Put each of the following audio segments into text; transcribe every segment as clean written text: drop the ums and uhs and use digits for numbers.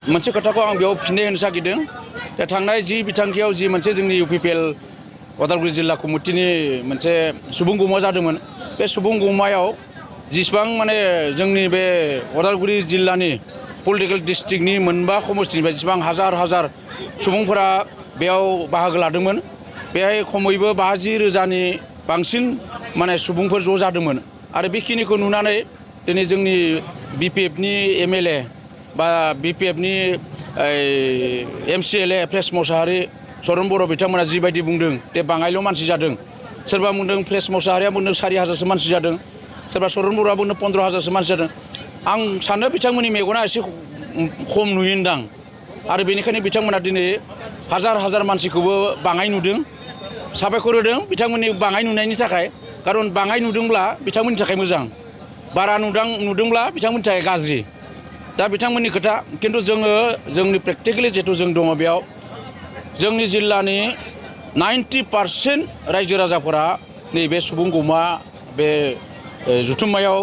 मोनसे खोथाखौ आं बेयाव फिननाय होनो नागिरदों दा थांनाय जि बिथांखियाव जि मोनसे जोंनि UPPL उदालगुरि जिल्ला कमिटिनि मोनसे सुबुं गौमा जादोंमोन बे सुबुं गौमायाव जिसिबां माने जोंनि बे उदालगुरि जिल्लानि पलिटिकल डिस्ट्रिक्टनि मोनबा समष्टिनिफ्राय जेसेबां हाजार हाजार सुबुंफोरा बेयाव बाहागो लादोंमोन बेहाय खमैबो 50,000नि बांसिन माने सुबुंफोर ज' जादोंमोन आरो बेखिनिखौ नुनानै दिनै जोंनि BPFनि MLA बा BPFनि MCLA प्रेस मोसाहारि चरन बर' बिथांमोना जिबायदि बुंदों दे बाङाइल' मानसि जादों सोरबा बुंदों प्रेस मोसाहारिया बुंदों 4,000सो मानसि जादों सोरबा चरन बर'आ बुंदों 15,000सो मानसि जादों आं सानो बिथांमोननि मेगना एसे खम नुयोदां आरो बेनिखायनो बिथांमोना दिनै हाजार हाजार मानसिखौबो बाङाइ नुदों साबायखर होदों बिथांमोननि बाङाइ नुनायनि थाखाय खारन बाङाइ नुदोंब्ला बिथांमोननि थाखाय मोजां बारा नुदोंब्ला बिथांमोननि थाखाय गाज्रि दा बिथांमोननि खोथा खिन्थु जोंनि प्रेक्टिकेलि जेथु जों दङ बेयाव जोंनि जिल्लानि 90% रायजो राजाफोरा नैबे सुबुं गौमा बे जुथुम्मायाव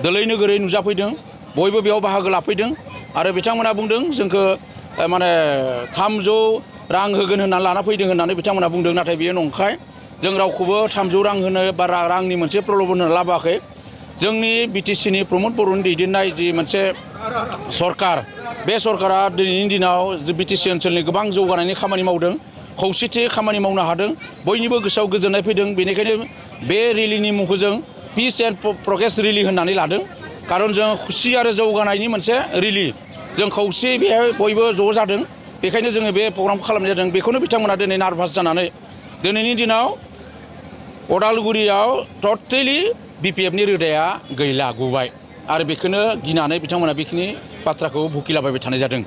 दोलै नोगोरै नुजाफैदों बयबो बेयाव बाहागो लाफैदों आरो बिथांमोना बुंदों जोंखौ माने 300 रां होगोन होननानै लाना फैदों होननानै बिथांमोना बुंदों नाथाय बेयो नंखाय जों रावखौबो 300 रां होनो बा रांनि मोनसे प्रल'बन होनो लाबोआखै जोंनि BTCनि प्रमद बर'नि दैदेननाय जि मोनसे सरकार बे सरकारा दिनैनि दिनाव BTC ओनसोलनि गोबां जौगानायनि खामानि मावदों खौसेथि खामानि मावनो हादों बयनिबो गोसोआव गोजोननाय फैदों बेनिखायनो बे रेलिनि मुंखौ जों पिस एन्ड प्रग्रेस रेलि होननानै लादों खारन जों खुसि आरो जौगानायनि मोनसे रेलि जों खौसे बेहाय बयबो ज' जादों बेखायनो जोङो बे प्रग्रामखौ खालामनाय जादों बेखौनो बिथांमोना दिनै नार्भास जानानै दिनैनि दिनाव उदालगुरियाव टटेलि BPFनि रोदाया गैला गुबाय आरो बेखौनो गिनानै बिथांमोना बेखिनि बाथ्राखौ भुगिलाबायबाय थानाय जादों।